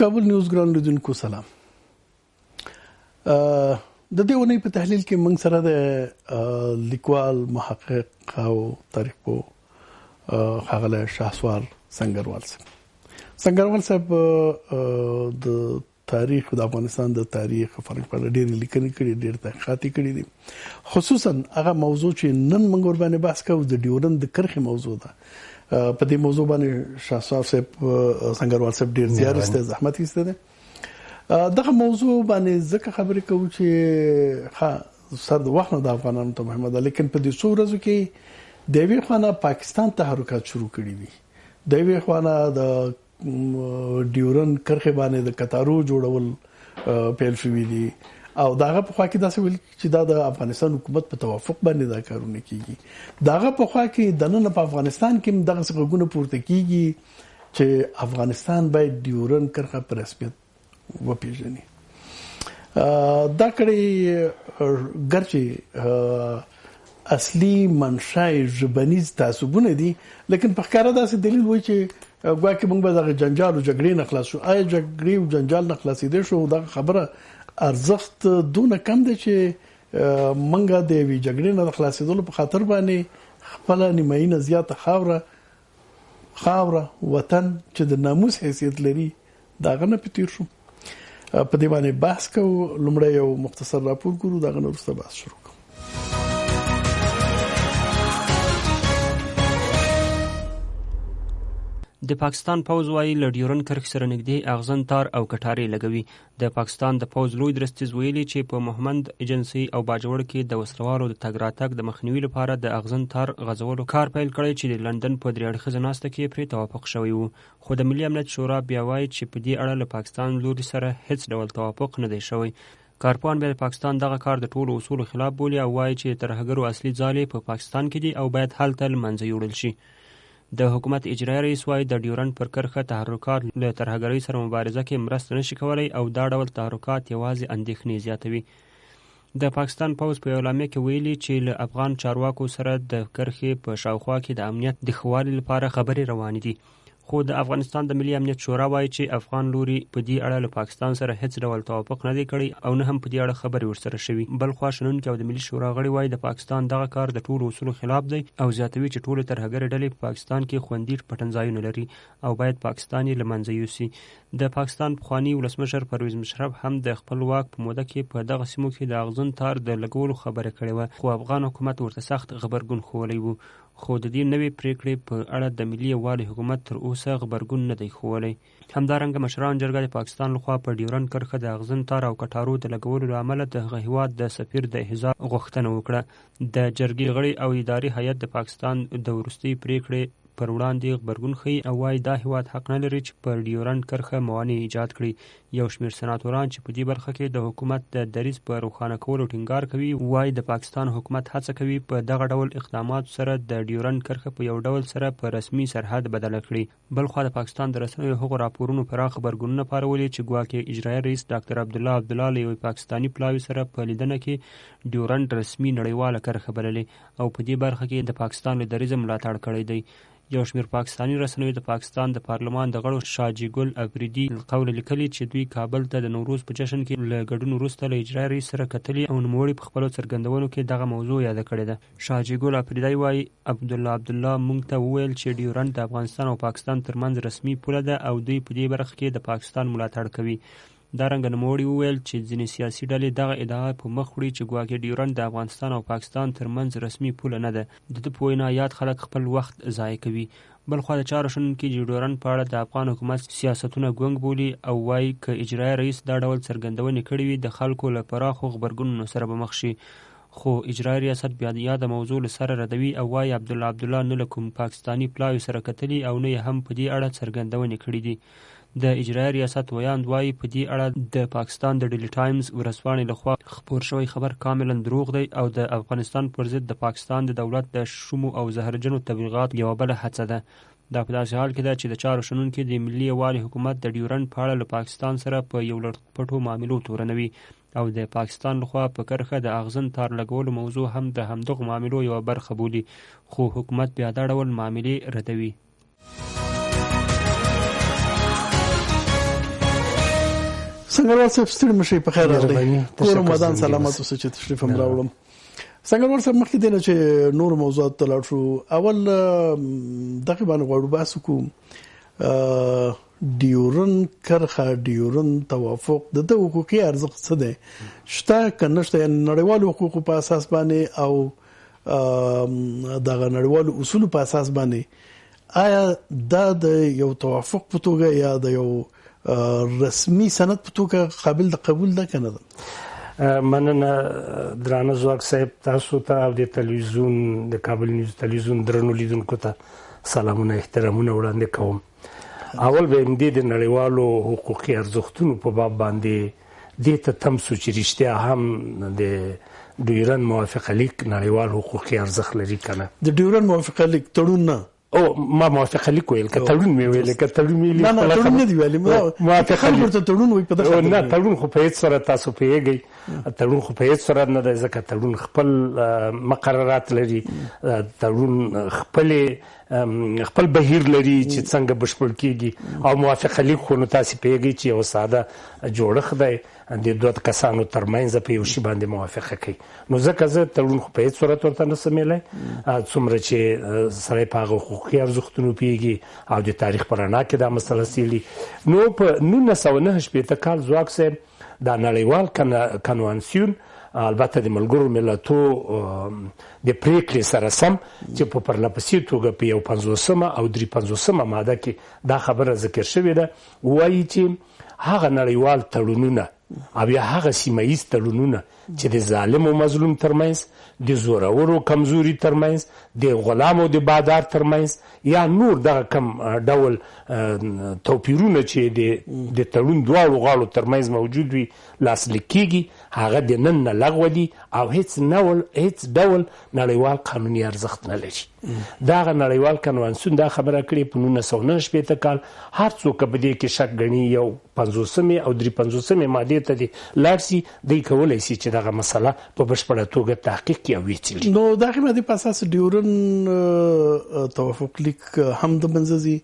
کابل نیوز ګران لیدونکو سلام. د دې اونۍ په تحلیل کې موږ سره د لیکوال، محقق او تاریخ پوه ښاغلی شاهسوار سنګروال صاحب. سنګروال صاحب د تاریخ، د افغانستان د تاریخ او فرهنګ په اړه ډېرې لیکنې کړي، ډېر تحقیقات یې کړي دي. خصوصا هغه موضوع چې نن موږ ورباندې بحث کوو د ډیورند د کرښې موضوع ده. په دې موضوع باندې شاهسوار صاحب، سنګروال صاحب ډېر زیار ایستی، زحمت ایستی دی. دغه موضوع باندې ځکه خبرې کوو چې ښه سر د وخت نه د افغانانو ته مهمه ده، لیکن په دې څو ورځو کې د یوې خوا نه پاکستان تحرکات شروع کړي دي، د یوې خوا نه د ډیورن کرښې باندې د کتارو جوړول پیل شوي دي، او داغه په خوا کې داسې ویل چې دا د افغانستان حکومت په توافق باندې دا کارونه کیږي. داغه په خوا کې دننه په افغانستان کې هم دغه غږونه پورته کیږي چې افغانستان باید ډیورن کرښه په رسمیت وپیژني. دا کړي ګرچې اصلي منشأ ژبنیز تعصبونه دي، لیکن په ښکاره داسې دلیل وایي چې ګواکې موږ به دغه جنجال او جګړې نه خلاص شو. آیا جګړې او جنجال نه خلاصېدی شو؟ دغه خبره ارزښت دونه کم دی چې موږ د یوې جګړې نه د خلاصېدلو په خاطر باندې خپله نیمایي نه زیاته خاوره وطن چې د ناموس حیثیت لري د هغه نه پرې تېر شو. په دې باندې بحث کوو. لومړی یو مختصر راپور ګورو، د هغه نه وروسته بحث شروع کوو. د پاکستان پوځ وايي له ډیورن کرښې سره نږدې اغزن تار او کټارې لګوي. د پاکستان د پوځ لوی درستیز ویلي چې په مهمند ایجنسۍ او باجوړ کې د وسلوالو د تګ راتګ د مخنیوي لپاره د اغزن تار غځولو کار پیل کړی چې د لندن په درې اړخیزه ناسته کې پرې توافق شوی و. خو د ملي امنیت شورا بیا وايي چې په دې اړه له پاکستان لوري سره هیڅ ډول توافق نه دی شوی. کارپوهان بیا د پاکستان دغه کار د ټولو اصولو خلاف بولي او وايي چې د ترهګرو اصلي ځالې په پاکستان کې دي او باید هلته له منځه یوړل شي. د حکومت اجرایي رئیس وايي د ډیورنډ پر کرښه تحرکات له ترهګرۍ سره مبارزه کې مرسته نشي کولی او دا ډول تحرکات یوازې اندېښنې زیاتوي. د پاکستان پوځ په یوه اعلامیه کې ویلي چې له افغان چارواکو سره د کرښې په شاوخوا کې د امنیت د ښه والي لپاره خبرې روانې دي. خو د افغانستان د ملي امنیت شورا وايي چې افغان لوري په دې اړه له پاکستان سره هېڅ ډول توافق نه دی کړی او نه هم په دې اړه خبرې ورسره شوي. بلخوا شنونکي او د ملي شورا غړي وايي د پاکستان دغه کار د ټولو اصولو خلاف دی او زیاتوي چې ټولې ترهګرې ډلې په پاکستان کې خوندي پټنځایونه لري او باید پاکستان یې له منځه یوسي. د پاکستان پخواني ولسمشر پرویز مشرف هم د خپل واک په موده کې په دغه سیمو کې د اغزن تار د لګولو خبره کړې وه، خو افغان حکومت ورته سخت غبرګون ښوولی و. خو د دې نوې پرېکړې په اړه د ملي یووالي حکومت تر اوسه غبرګون نه دی ښوولی. همدارنګه مشران جرګه د پاکستان لخوا په ډیورنډ کرښه د اغزن تار او کټارو د لګولو له امله د هغه هیواد د سفیر د احضار غوښتنه وکړه. د جرګې غړي او اداري هیئت د پاکستان د وروستۍ پرېکړې پر وړاندې غبرګون ښيي او وايي دا هیواد حق نه لري چې پر ډیورنډ کرښه موانع ایجاد کړي. یو شمېر سناتوران چې په دې برخه کې د حکومت د دریځ په روښانه کولو ټینګار کوي، وايي د پاکستان حکومت هڅه کوي په دغه ډول اقداماتو سره د ډیورنډ کرښه په یو ډول سره په رسمي سرحد بدله کړي. بلخوا د پاکستان د رسنیو هغو راپورونو پراخ غبرګونونه پارولي چې ګواکې اجرایي رئیس ډاکتر عبدالله عبدالله له یوه پاکستاني پلاوي سره په لیدنه کې ډیورنډ رسمي نړیواله کرښه بللې او په دې برخه کې د پاکستان له دریځه ملاتړ کړی دی. یو شمېر پاکستاني رسنیو د پاکستان د پارلمان د غړو شاه جي ګل افریدي له قوله لیکلي چې دوی کابل ته د نوروز په جشن کې له ګډون وروسته له اجرایي رئیس سره کتلي او نوموړي په خپلو څرګندونو کې دغه موضوع یاده کړې ده. شاه جي ګل افریدی وايي، عبدالله عبدالله موږ ته وویل چې ډیورنډ د افغانستان او پاکستان ترمنځ رسمي پوله ده او دوی په دې برخه کې د پاکستان ملاتړ کوي. دارنګه نوموړي وویل چې ځینې سیاسي ډلې دغه ادعا په مخ وړي چې ګواکې ډیورنډ د افغانستان او پاکستان تر منځ رسمي پوله نه ده. د ده په وینا یاد خلک خپل وخت ضایع کوي. بلخوا د چارو شنونکي د ډیورنډ په اړه د افغان حکومت سیاستونه ګونګ بولي او وايي که اجرایه رئیس دا ډول څرګندونې کړې وي د خلکو له پراخو غبرګونونو سره به مخ شي. خو اجرایي ریاست بیا یاده موضوع له سره ردوي او وايي عبدالله عبدالله نه له کوم پاکستاني پلاوي سره کتلي او نه یې هم په دې اړه څرګندونې کړې دي. د اجرایي ریاست ویاند وايي، په دې اړه د پاکستان د ډیلي ټایمز ورځپاڼې له خوا خپور شوی خبر کاملاً دروغ دی او د افغانستان پر ضد د پاکستان د دولت د شومو او زهرجنو تبلیغاتو یوه بله هڅه ده. دا په داسې حال کې ده چې د چارو شنونکي د ملي یووالي حکومت د ډیورنډ په اړه له پاکستان سره په یو لړ پټو معاملو تورنوي او د پاکستان له خوا په کرښه د اغزن تار لګولو موضوع هم د همدغو معاملو یوه برخه بولي، خو حکومت بیا دا ډول معاملې ردوي. سنګروال صاحب، ستړي مشي، په خیر راغلی. کور مدان سلامت اوسه چې تشریف هم راوړم. سنګروال صاحب، مخکې دینه چې نور موضوعات ته لاړ شو، اول دغه باندې غواړو بحث وکړو. ډیورن کرخه، ډیورن توافق د د حقوقي ارزښت څه دی؟ شته که نشته؟ یعنی نړیوال حقوقو په اساس باندې او دغه نړیوال اصول په اساس باندې، آیا دا د یو توافق په توګه یا د یو رسمي سند په توګه قابل د قبول ده کنه ده؟ مننه درانه ځواک صاحب، تاسو ته او د تلویزیون، د کابل نیوز تلویزیون درنو لیدونکو ته سلامونه، احترامونه وړاندې کوم. اول به همدې د نړیوالو حقوقي ارزښتونو په باب باندې دې ته تم سو چې رښتیا هم د ډیورن موافقه لیک نړیوال حقوقي ارزښت لري کنه. د ډیورن موافقه لیک، تړون نه. او ما موافقه لیک ویل که تړون مې ویل؟ که تړون مې ویل، نه نه، تړون نه دی ویل، موافقه لیک ورته تړون وای په دغه. نه، تړون خو په هیڅ صورت، تاسو پوهیږئ، تړون خو په هیڅ صورت نه دی، ځکه تړون خپل مقررات لري، تړون خپل بهیر لري چې څنګه بشپړ کیږي. او موافقه لیک خو نو تاسو پوهیږئ چې یو ساده جوړښت دی، د دوه کسانو ترمنځ په یو شی باندې موافقه کوي. نو ځکه زه تړون خو په هیڅ صورت ورته نه سم ویلی، څومره چې سړی په هغه حقوقي ارزښتونو پوهیږي او د تاریخ په رڼا کې دا مسله څېړي. نو په 1969 کال، ځواک صاحب، دا نړیوال کنوانسیون، البته د ملګرو ملتو د پریکړې سره سم، چې په پرلپسې توګه په 51مه او 53مه ماده کې دا خبره ذکر شوې ده، وایي چې هغه نړیوال تړونونه او یا هغه سیمه ییز تړونونه چې د ظالم او مظلوم ترمنځ، د زورور او کمزوري ترمنځ، د غلام او د بادار ترمنځ یا نور دغه کم ډول توپیرونه چې د تړون دواړو غاړو ترمنځ موجود وي لاسلیک کیږي، هغه د نن نه لغوه دي او هیڅ ډول نړیوال قانوني ارزښت نه لري. دغه نړیوال کنوانسیون دا خبره کړې په 1969 کال. هر څوک په دې کې شک ګڼي، 51مې او 53مې مادې ته دې لاړ سي، دی کولی سي چې دغه مسله په بشپړه توګه تحقیق کړي او وڅېړي. نو دغه مادې په اساس ډیورن توافق لیک هم د منځه ځي،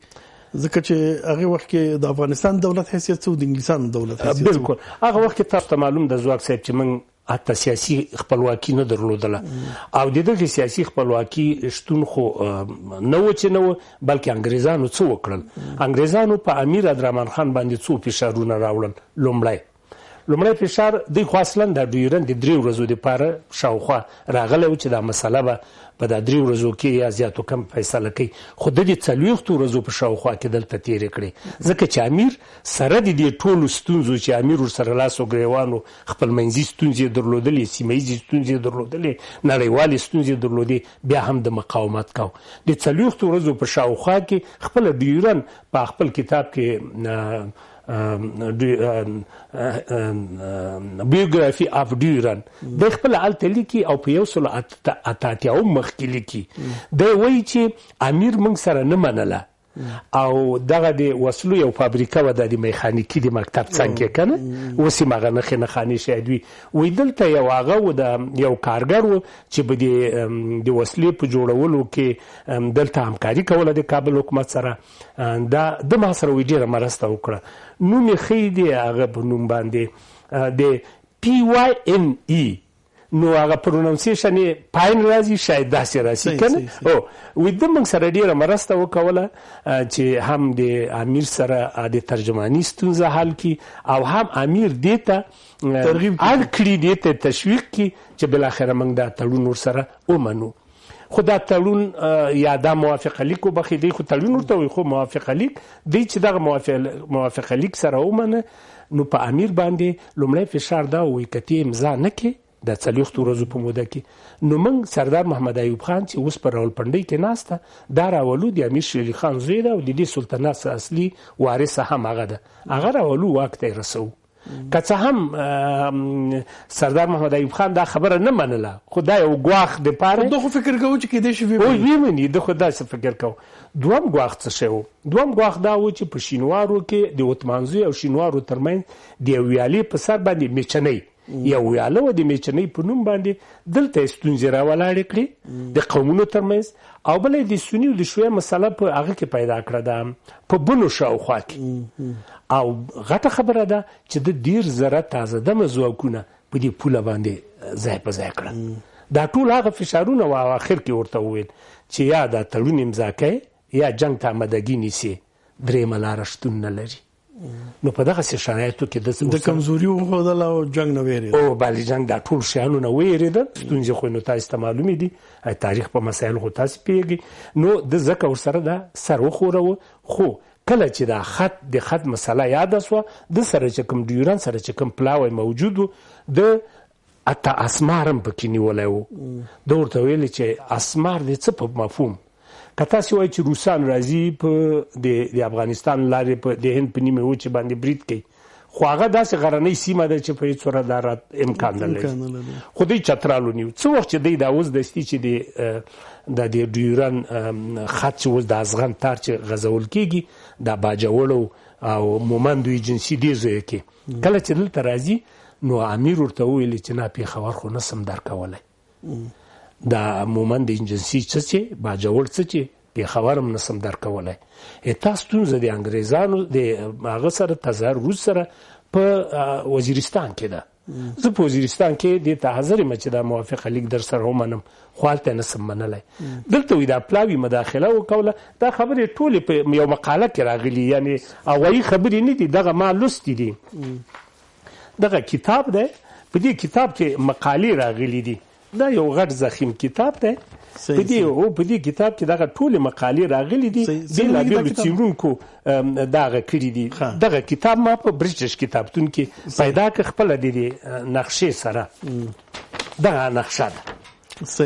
ځکه چې هغه وخت کې د افغانستان دولت حیثیت څه، د انګلیسانو دولت حیثیت؟ بالکل، هغه وخت کې تاسو ته معلوم د ځواک صاحب چې موږ حتی سیاسي خپلواکي نه درلودله، او د دغې سیاسي خپلواکي شتون خو نه و چې نه و، بلکې انګریزانو څه وکړل؟ انګریزانو په امیر عبدالرحمن خان باندې څو فشارونه راوړل. لومړی فشار دی خو اصلا د ډیورن د 3 ورځو دپاره شاوخوا راغلی و چې دا مسله به په دا 3 ورځو کې یا زیاتو کم فیصله کوي، خو د دې 40 ورځو په شاوخوا کې دلته تېرې کړې، ځکه چې امیر سره د دې ټولو ستونزو چې امیر ورسره لاس و ګریوان و، خپلمنځي ستونزې یې درلودلې، سیمه ییزې ستونزې یې درلودلې، نړیوالې ستونزې یې درلودې، بیا هم د مقاومت کاوه. د 40 ورځو په شاوخوا کې خپله ډیورن په خپل کتاب کې، بیوګرافي اف ډیورن، دی خپل هلته لیکي او په 188 مخ کې لیکي، دی وایي چې امیر موږ سره نه منله، او دغه د وسلو یو فابریکه وه، د میخانیکي د مکتب څنګ کې که نه، اوس یې هغه نښې نښانې شاید وي. وایي دلته یو هغه و، د یو کارګر و چې به د وسلې په جوړولو کې دلته همکاري کوله د کابل حکومت سره. دا د ما سره وایي ډېره مرسته وکړه. نوم یې ښیي دی هغه په نوم باندې د پی وای ان ای، نو هغه پروننسیشن یې پاین راځي، شاید داسې راسي که نه. او وایي ده موږ سره ډېره مرسته وکوله چې هم د امیر سره د ترجماني ستونزه حل کړي او هم امیر دې ته ترغیب اړ کړي، دې ته تشویق کړي چې بالاخره موږ دا تړون ورسره ومنو. خو دا تړون یا دا موافقه لیک وبخښئ، دی خو تړون ورته وایي، خو موافقه لیک دی چې دغه موافقه لیک سره ومنه. نو په امیر باندې لومړی فشار دا وایي که ته امضا نه کړې د 40 ورځو په موده کې، نو موږ سردار محمد ایوب خان چې اوس په راولپنډۍ کې ناسته دا راولو، د امیر شېر علي خان زوی ده او د دې سلطنت اصلي وارث هم هغه ده، هغه راولو واک ته یې رسوو. که څه هم سردار محمد ایوب خان دا خبره نه منله، خو دا یو ګواښ دپاره ده خو فکر کوو چې کېدای شي ویې مني. ویې مني، ده خو داسې فکر کوو. دوم ګواښ څه شی و؟ دوم ګواښ دا و چې په شینوارو کې د اتمانزوی او شینوارو ترمنځ د یو ویالې په سر باندې میچنۍ یو ویاله وه د میچنۍ په نوم باندې، دلته یې ستونزې راولاړې کړې د قومونو ترمنځ، او بله یې د سني او د شیعه مسله په هغه کې پیدا کړه، ده په بنو شاوخوا کې. او غټه خبره ده چې د 30,000 تازه دمه ځواکونه په دې پوله باندې ځای په ځای کړل. دا ټول هغه فشارونه وه، او اخر کې ورته وویل چې یا دا تړون امضا کوې یا جنګ ته آمادګي نیسې، درېیمه لاره شتون نه لري. نو په دغسې شرایطو کې د کمزوري وښودله او جنګ نه وېرېده. او بله جنګ دا ټول شیانو نه وېرېده. ستونزې خو نو تاسې ته معلومې دي، تاریخ په مسایلو خو تاسې پوهېږئ. نو ده ځکه ورسره دا سر وښوروه. خو کله چې دا خط د خط مسله یاده سوه، ده سره چې کوم ډیورن سره چې کوم پلاوی موجود و، ده حتی اسمار هم پکې نیولی و. ده ورته ویلې چې اسمار د څه په مفهوم؟ که تاسې وایئ چې روسان راځي په د افغانستان لارې په د هند په نیمې وچې باندې برید کوي، خو هغه داسې غرنۍ سیمه ده چې په هېڅ صورت دا امکان نه لري. خو دوی چترال ونیو. څه وخت چې دوی دا اوس دستي چې د د ډیورن خط چې اوس د ازغن تار چې غځول کېږي، دا باجوړو او مومندو ایجنسي دې ځای کې کله چې دلته راځي، نو امیر ورته وویل چې نه، پېښور خو نه سم درکولی، دا مومند ایجنسي څه چې باجوړ څه چې پېښور هم نه سم درکولی. تا ستونزه د انګریزانو د هغه سره تزار روس سره په وزیرستان کې ده. زه په وزیرستان کې دې ته حاضر یم چې دا موافقه لیک در سره ومنم، خو هلته نه سم منلی. دلته وایي دا پلاوي مداخله وکوله. دا خبرې ټولې په یو مقاله کې راغلي، یعنې هوایي خبرې نه دي، دغه ما لوستې دي. دغه کتاب دی، په دې کتاب کې مقالې راغلي دي. دا یو غټ ضخیم کتاب دی. په دې او په دې کتاب کې دغه ټولې مقالې راغلي دي، بېلابېلو څېړونکو دغه کړي دي. دغه کتاب ما په برټش کتابتون کې پیدا کړ، خپله د دې نقشې سره. دغه نقشه ده،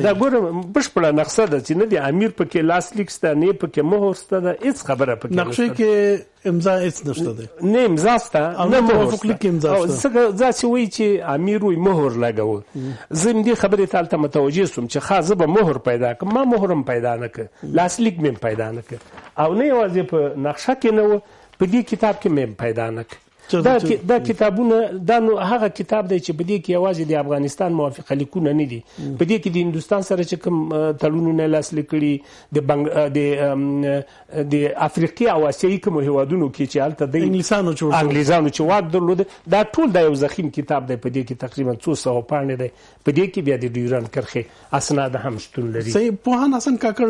دا ګوره بشپړه نقشه ده چې نه د امیر پکې لاسلیک شته، نه پکې مهر شته، ده هېڅ خبره پکې نقشې کې امضا هېڅ نشته دی، نه امضا شته، نه توافق لیک امضا شته. څنګه داسې وایي چې امیر وایي مهر لګوه؟ زه هم دې خبرې ته هلته متوجه شوم چې ښه زه به مهر پیدا کړم. ما مهر هم پیدا نه کړ، لاسلیک مې هم پیدا نه کړ، او نه یوازې په نقشه کې نه و، په دې کتاب کې مې هم پیدا نه کړ. دا کتابونه، دا نو هغه کتاب دی چې په دې کې یوازې د افغانستان موافقه لیکونه نه دي، په دې کې د هندوستان سره چې کوم تړونونه لاسلیک کړي، د افریقي او اسیایي کومو هیوادونو کې چې هلته دی انګلیسانو چې واک درلود، دا ټول دا یو ضخیم کتاب دی. په دې کې تقریبا څو سوه پاڼې دی. په دې کې بیا د ډیورن کرښې اسناد هم شتون لري. صحیح. پوهاند حسن کاکړ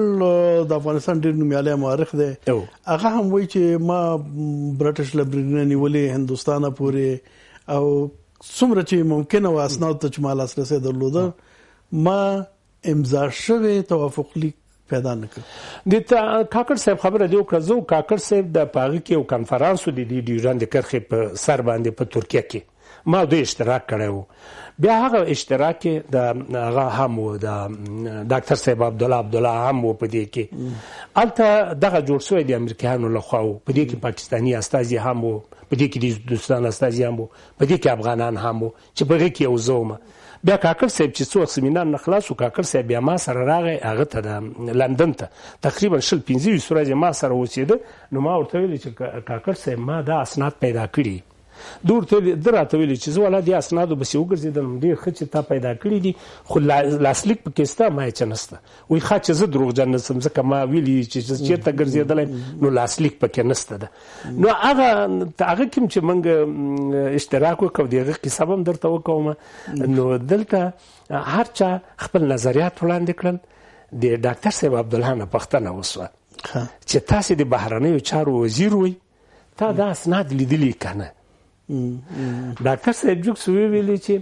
د افغانستان ډېر نومیالی مورخ دی، هغه هم وایي چې ما برټش لایبرري نه نیولې هندوستانه پورې، او څومره چې ممکنه وه اسناد ته چې ما لاسرسی درلوده، ما امضا شوی توافق لیک پیدا نه کړ. د کاکړ صاحب خبره دې وکړه. زه کاکړ صاحب د په هغه کې یو کنفرانس و د دې ډیورن د کرښې په سر باندې په ترکیه کې، ما دوی اشتراک کړی و. بیا هغه اشتراک کې د هغه هم و، د ډاکتر صاحب عبدالله عبدالله هم و په دې کې. هلته دغه جوړ شوی د امریکایانو لخوا و، په دې کې پاکستاني استازي هم و، په دې کې د هندوستان استازي هم و، په دې کې افغانان هم و، چې په هغې کې یو زه وم. بیا کاکړ صاحب چې څو وخت سمینار نه خلاص و، کاکړ صاحب بیا ما سره راغی هغه ته د لندن ته، تقریبا 20-25 ورځې ما سره اوسېده. نو ما ورته ویل چې کاکړ صاحب ما دا اسناد پیدا کړي. ده راته ویلي چې زه والا دې اسنادو پسې وګرځېدم، ډېر ښه چې تا پیدا کړي دي، خو لاسلیک پکې شته؟ ما یې چې نشته. وایي ښه چې زه دروغجن نه شم، ځکه ما ویلي چې زه چېرته ګرځېدلی یم، نو لاسلیک پکې نشته ده. نو هغه کې هم چې موږ اشتراک وکړو، د هغه کیسه به هم درته وکوم. نو دلته هر چا خپل نظریات وړاندې کړل. د ډاکتر صاحب عبدالله نه پوښتنه وشوه چې تاسې د بهرنیو چارو وزیر وئ، تا دا اسناد لیدلي که نه؟ ډاکتر صاحب جوک سو ویلي چې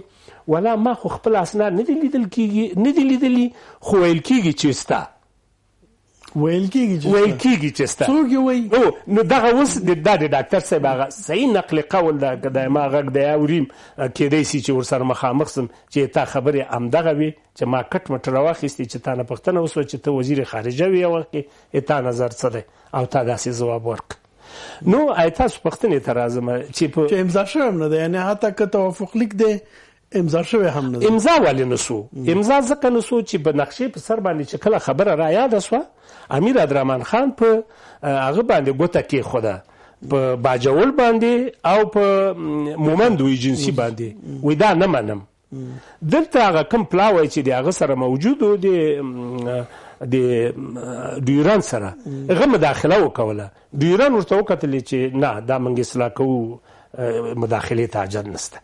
ولا ما خو خپل اسناد نه دي لیدل کېږي، نه دي لیدلي، خو ویل کېږي چې سته. ویل کېږي چې سته. څوک یې وایي؟ نو دغه اوس دا د ډاکتر صاحب هغه صحیح نقل قول ده، که دا ما غږ دی اوریم، کېدای سي چې ورسره مخامخ سم چې تا خبرې همدغه وي چې ما کټ مټ راواخیستې چې تا نه پوښتنه وسوه چې ته وزیر خارجه وې یو وخت کې، تا نظر څه دی، او تا داسې ځواب ورکړ. نو تاسو پوښتنې ته راځم چې په چې امضا شوی هم نه دی، یعنې حتی که توافق لیک دی امضا شوی هم نه دی. امضا ولې نه سو؟ امضا ځکه نه سو چې په نقشې په سر باندې چې کله خبره را یاده سوه، امیر عبدالرحمن خان په هغه باندې ګوته کېښوده، په باجوړ باندې او په مومند ایجنسي باندې، وایي دا نه منم. دلته هغه کوم پلاوی چې د هغه سره موجود و، د ډیورن سره هغه مداخله وکوله. ډیورن ورته وکتلې چې نه، دا موږ اصلاح کوو، مداخلې ته حاجت نشته،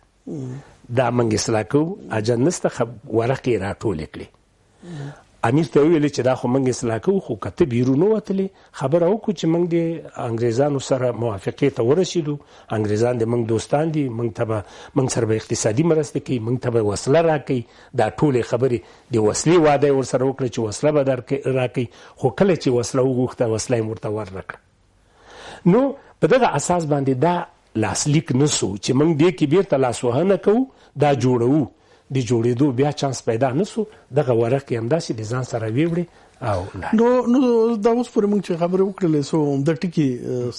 دا موږ اصلاح کوو، حاجت نشته. ورقې یې راټولې کړې. امیر ته وویل چې دا خو موږ اصلاح کوو، خو که ته بیرون ووتلې خبره وکړو چې موږ د انګریزانو سره موافقې ته ورسېدو، انګریزان د موږ دوستان دي، موږ سره به اقتصادي مرستې کوي، موږ ته به وسله راکوي. دا ټولې خبرې د وسلې وعده یې ورسره وکړه چې وسله به راکوي، خو کله چې وسله وغوښته وسله یې ورته ورنه کړه. نو په دغه اساس باندې دا لاسلیک نه سو چې موږ دې کې بیرته لاسوهنه کوو، دا جوړوو. د جوړېدو بیا چانس پیدا نه سو، دغه ورق یې همداسې د ځان سره ویوړې او لاړ. نو دا اوس پورې موږ چې خبرې وکړلې، سو عمده ټکي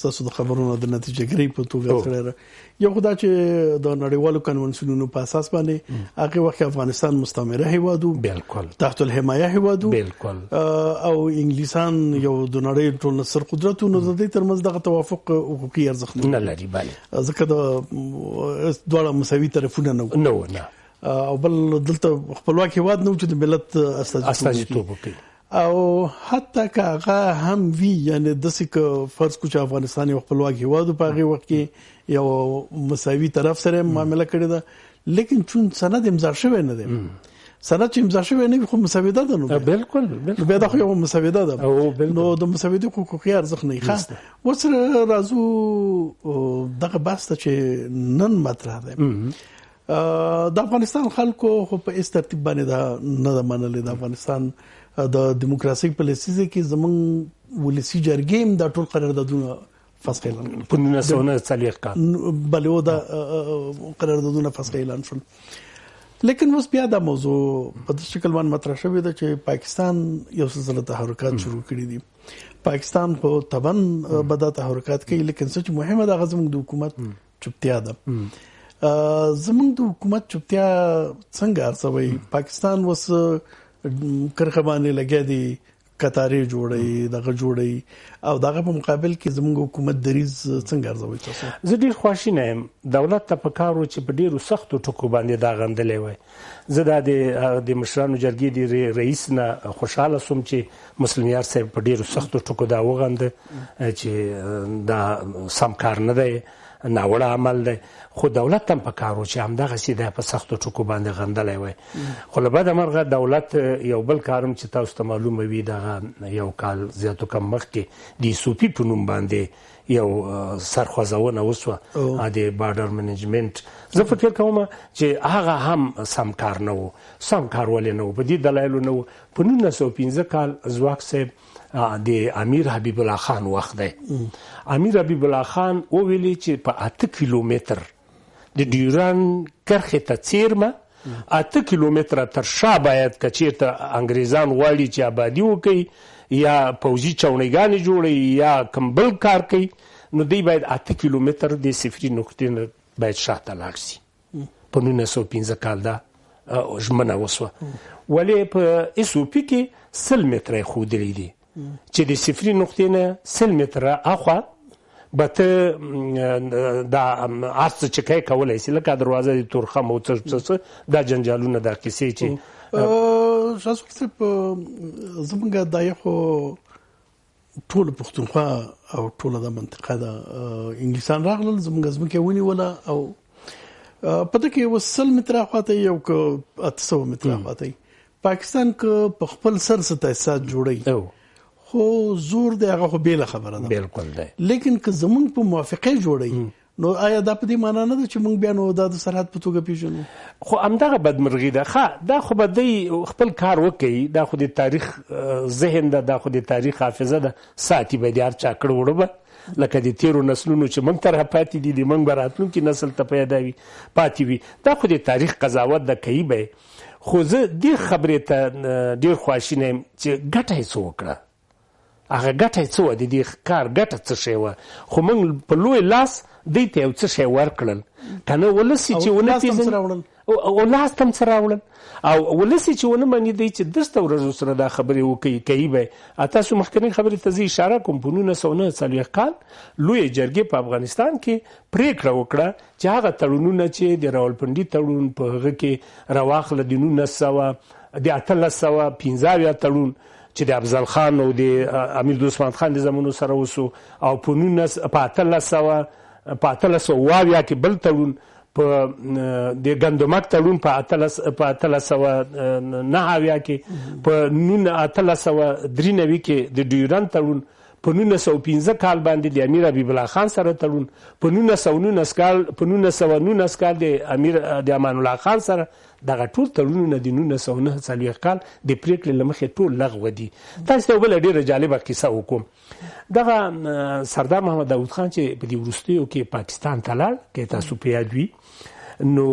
ستاسو د خبرونو د نتیجه ګیرۍ په توګه سره، یو خو دا چې د نړیوالو کنوانسیونونو په اساس باندې هغه وخت افغانستان مستعمره هیواد و، بالکل تحت الحمایه هیواد و، بالکل، او انګلیسان یو د نړۍ ټول ستر قدرت و، نو د دې ترمنځ دغه توافق حقوقي ارزښت نه لري، بله، ځکه د دواړه مساوي طرفونه نه وو. نه وو، نه. او بل دلته خپلواک هیواد نه و چې د ملت استازیتوب وکړي. او حتی که هغه هم وي، یعنې داسې که فرض کړو چې افغانستان یو خپلواک هیواد و، په هغې وخت کې یو مساوي طرف سره یې معامله کړې ده، لیکن چون سند امضا شوی نه دی، سند چې امضا شوی نه وي خو مسوده ده، نو بیا. بالکل، بالکل. نو بیا دا خو یو مسوده ده. بالکل. نو د مسودې خو حقوقي ارزښت نه وي. ښه، نشته. اوس راځو دغه بحث ته چې نن مطرح دی. د افغانستان خلکو خو په هیڅ ترتیب باندې دا نه ده منلې. د افغانستان د دیموکراسۍ په لسیزه کې زمونږ ولسي جرګې هم دا ټول قراردادونه فسخ اعلان کړل. په 1949 کال. بلې و دا قراردادونه فسخ اعلان شول. لیکن اوس بیا دا موضوع په دې شکل باندې مطرح شوې ده چې پاکستان یو سلسله تحرکات شروع کړي دي. پاکستان خو طبعاً به دا تحرکات کوي، لیکن څه چې مهمه ده هغه زموږ د حکومت چوپتیا ده. زموږ د حکومت چوپتیا څنګه ارزوي؟ پاکستان اوس کرښه باندې لګیا دي، کتارې جوړوي، دغه جوړوي، او دغه په مقابل کې زموږ حکومت دریځ څنګه ارزوي تاسو؟ زه ډېر خواشینی یم. دولت ته په کار و چې په ډېرو سختو ټکو باندې دا غندلی وای. زه دا د مشرانو جرګې د رئیس نه خوشحاله سوم چې مسلم یار صاحب په ډېرو سختو ټکو دا وغنده چې دا سم کار نه دی، ناوړه عمل دی. خو دولت هم په کار و چې همدغسې دا په سختو ټکو باندې غندلی وای. خو له بده مرغه دولت یو بل کار هم چې تاسو ته معلومه وي، دغه یو کال زیاتو کم مخکې د ایسوپي په نوم باندې یو سرخوځونه وسوه، د بارډر منیجمنت. زه فکر کوم چې هغه هم سم کار نه و. سم کار ولې نه و؟ په دې دلایلو نه و. په 1905 کال ځواک صاحب د امیر حبیب الله خان وخت دی. امیر حبیب الله خان وویلې چې په 8 کیلومتر د ډیورن کرښې ته څیرمه 8 کیلومتره تر شا باید که چیرته انګریزان غواړي چې آبادي وکړي یا پوځي چاوڼیګانې جوړوي یا کوم بل کار کوي، نو دوی باید 8 کیلومتر د صفري نقطې نه باید شاته لاړ شي. په 1905 کال دا ژمنه وسوه. ولې په اس او پي کې 100 متره یې ښودلي دي چې د صفري نقطې نه 100 متره اخوا به ته دا هر څه چې کوې کولی شي، لکه دروازه د تورخم او څه څه څه دا جنجالونه دا کیسې چې شاسوار صاحب، زمونږ دا یو خو ټوله پښتونخوا او ټوله دا منطقه ده، انګلیسان راغلل زمونږ ځمکه یې ونیوله او په دې کې اوس 100 متره اخوا ته یو که 800 متره اخوا ته پاکستان که په خپل سر څه تاسیسات جوړوي، خو زور دی هغه خو بېله خبره ده. بالکل دی. لیکن که زمونږ په موافقه جوړوي، نو آیا دا په دې معنا نه ده چې مونږ بیا نو دا د سرحد په توګه پیژنو؟ خو همدغه بدمرغي ده. ښه، دا خو به دی خپل کار وکړي، دا خو د تاریخ ذهن ده، دا خو د تاریخ حافظه ده، ساتي به د هر چا کړه وړه به لکه د تیرو نسلونو چې موږ ته راپاتې دي، د موږ به راتلونکي نسل ته پیدا وي پاتې وي. دا خو د تاریخ قضاوت ده، کوي به یې. خو زه دې خبرې ته ډېر خواشینی یم چې ګټه یې څه وکړه، هغه ګټه یې څه وه، د دې کار ګټه څه شی وه؟ خو موږ په لوی لاس دوی ته یو څه شی ورکړل، که نه ولس یې چې او ونه لاس ته هم څه پېژني. راوړل؟ او لاس تم څه راوړل او ولس چې ونه مني دی چې درسته ورځ سره دا خبرې وکړي کوي به. تاسو مخکنۍ خبرې ته زه اشاره کوم، په 1949 کال لویې جرګې په افغانستان کې پرېکړه وکړه چې هغه تړونونه چې د راولپنډي تړون په هغه کې راواخله، د 1875 تړون چې د افضل خان او د امیر دوست محمد خان د زمانو سره وسو، او په 1870 کې بل تړون، په د ګندمک تړون په 1879 کې، په 1893 کې د ډیورن تړون، په 1905 کال باندې د امیر حبیب الله خان سره تړون، په 1919 کال په 1919 کال د امیر د امان الله خان سره، دغه ټول تړونونه د 1949 کال د پرېکړې له مخې ټول لغوه دي. تاسو ته بله ډېره جالبه قصه وکړم. دغه سردار محمد داود خان چې په دې وروستیو کې پاکستان ته لاړ، که تاسو په یاد وي، نو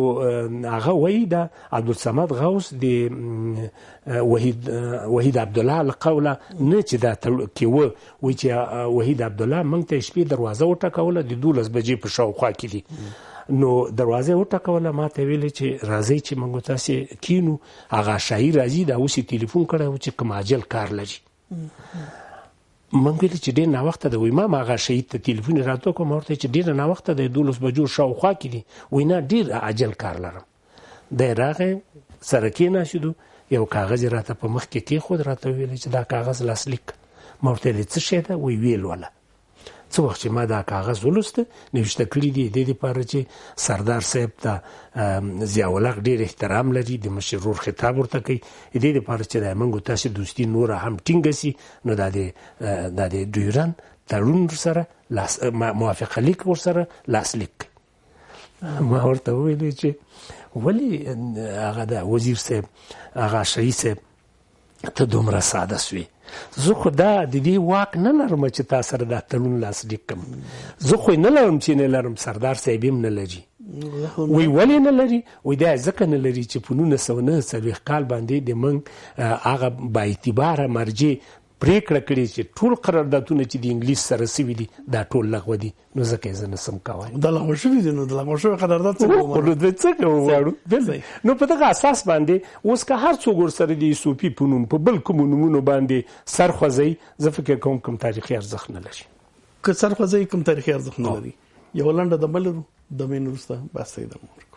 هغه وایي دا عبدالصمد غوث د وحید عبدالله له قوله نه چې دا کې و، وایي چې وحید عبدالله موږ ته شپې دروازه وټکوله د 12 بجې په شاوخوا کې دي. نو دروازه یې وټکوله، ما ته ویلې چې راځئ چې موږ تاسې کینو، هغه شاهي راځي، دا اوس یې تلیفون کړی و چې کوم عاجل کار لري. مونږ ویل چې ډېر ناوخته دی، وایي ما هغه شهید ته تلیفون یې راته وکړ، ما ورته چې ډېره ناوخته دی، 12 بجو شاوخوا کې دي، وایي نه ډېر عاجل کار لرم. دی راغی سره کېناستو، یو کاغذ یې راته په مخ کې کېښود، راته وویل چې دا کاغذ لاسلیک کړه. ما ورته ویل څه شی ده؟ وایي ویې لوله. څه وخت چې ما دا کاغذ ولوسته، نوشته کړي دي دې دپاره چې سردار صاحب ته ضیاءالحق ډېر احترام لري، د مشر ورور خطاب ورته کوي، دې دپاره چې دا موږ تاسې دوستي نوره هم ټینګه سي، نو دا د ډیورن تړون ورسره موافقه لیک ورسره لاسلیک کړي. ما ورته وویلې چې ولې هغه د وزیر صاحب هغه شهید صاحب ته دومره ساده سوې؟ زه خو دا د دې واک نه لرم چې تا سره دا تړون لاسلیک کړم، زه خو یې نه لرم چې نه لرم، سردار صاحب یې هم نه لري. وایي ولې نه لري؟ وایي دا ځکه نه لري چې په 1949 کال باندې د موږ هغه بااعتباره مرجع پرېکړه کړې چې ټول قراردادونه چې د انګلیس سره سوي دي دا ټول لغوه دي، نو ځکه یې زه نه سم کولی. دا لغوه شوي دي، نو د لغوه شوي قرارداد څنګه ومنو؟ نو څنګه وغواړو؟ نو په دغه اساس باندې اوس که هر څوک ورسره د ایسوپي په نوم په بل کومو نومونو باندې سر خوځوي، زه فکر کوم کوم تاریخي ارزښت نه لري. که سر خوځوي کوم تاریخي ارزښت نه لري. یوه لنډه دمه لرو، دمې نه وروسته بحث ته ادامه ورکړو.